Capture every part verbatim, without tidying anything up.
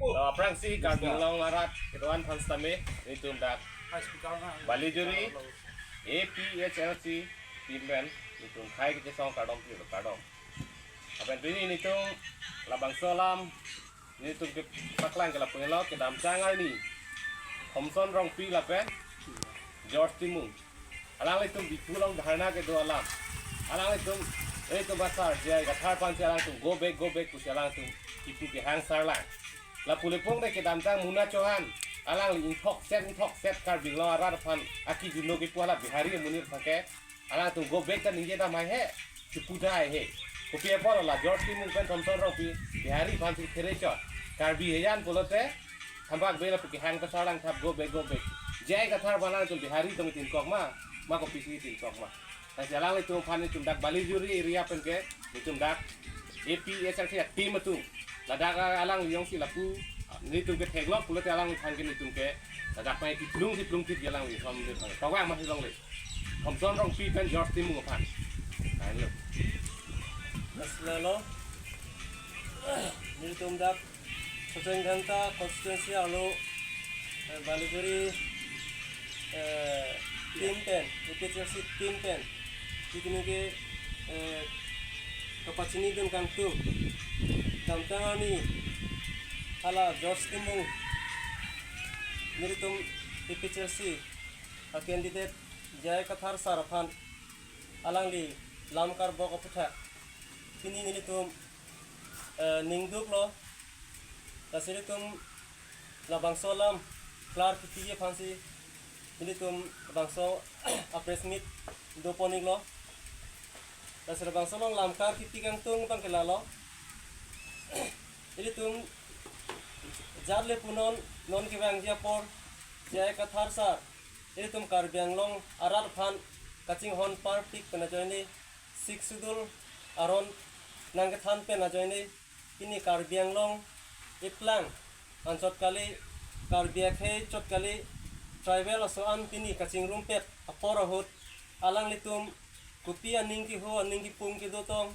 To aphrangsi Karbi Anglong arat kedo-an aphan sitame nelitum dak Balijuri A P H L C team pen nelitum khei kachesong kardom pilo, kardom. Lapen pini nelitum labangso alam nelitum kepaklang ke lapu-an lo, kedamtang arni Thomson Rongpi lapen George Timung. Alanglitum Diphu along dharna kedo alam. Alanglitum, eh, itum asar J I Kathar aphansi alangtum go back, go back pusi alangtum kipu kehang sarlang. Lapu le pong de kedamtang Muna Chauhan, alangli ingthokset, ingthokset Karbi Anglong arat aphan akijinlo kipu hala Bihari amonit aphan ke alangtum go back ta ningje dam haihe, kipu dai he. Kopi apot la George Timung pen Thomson Rongpi Bihari aphansi kere chot. Karbi hejan pulote thambak be lapu kehang pasarlang thap go back, go back. J I Kathar aphan alangtum Bihari atum ingtinkok ma, ma kopisi ingtinkok ma. Lasi alanglitum aphan nelitum dak Balijuri area pen ke nelitum dak A P H L C a-team atum, ladak alangli jongsi lapu nelitum ke theklong pulote alangliphan ke nelitum ke ladak pai kiplungsi plungtit ke alangli thom le thom. Pawang masi longle. Thomson Rongpi pen George Timung aphan. Ayo. Mas lalo. Nelitum dak Socheng Dhenta constituency arlo, eh, Balijuri, eh, team pen, A P H L C team pen, nelitum ke, eh, kapachinidun kangtung. Damtang arni hala George Timung, nelitum A P H L C a-candidate J I Kathar sir aphan alangli lam karbok aputhak pini nelitum, eh, ning duklo. Lasi nelitum labangso alam klar kipi aphansi nelitum labangso a-press meet dopon-iklo. Lasi labangso along lam klar kipi kangtung abang ke lalo. Nelitum jat le punon, non kevangji apor J I Kathar sir nelitum Karbi Anglong arat aphan kachinghon parpik pen ajoine, Sixth Schedule aron nangkethan pen ajoine, pini Karbi Anglong eplang anchot kali, Karbi akhei chot kali, tribal aso-an pini kachingrumpet apor ahut alanglitum kopi aning keho, aning kepung kedo tong,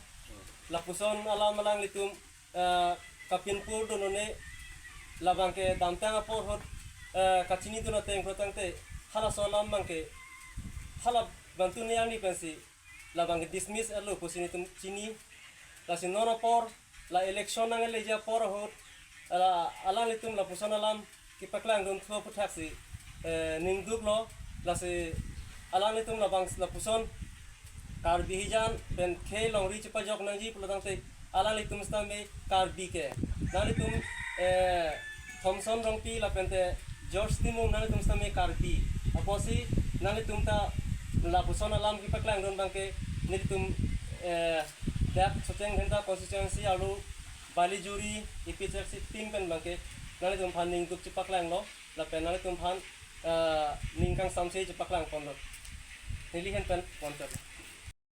lapuson alam alanglitum, eh, kapinpur dun un-e, labang ke damtang apor ahut, eh, kachinidun ateng pulo tangte, halaso alam abang ke, hala bantu ne arni pensi labang ke dismiss etlo pusi nelitum chini. Lasi non apor, la election nangkeleji apor ahut, la alanglitum lapuson alam kepaklangdun thu aputhaksi, eh, ning duklo. Lasi alanglitum labang lapuson Karbi hejan pen khei longri chepajok nangji pulo tangte, alanglitum sitame Karbi ke, nanglitum, eh, Thomson Rongpi lapente George Timung, nanglitum sitame Karbi. Apotsi nanglitum ta lapuson alam kepaklangdun abang ke nelitum, eh, dak Socheng Dhenta constituency arlo Balijuri A P H L C team pen abang ke nanglitum aphan ning duk chepaklanglo, lapen nanglitum aphan, eh, ning kangsamse chepaklang ponlo. Neli ahin pen ponchot.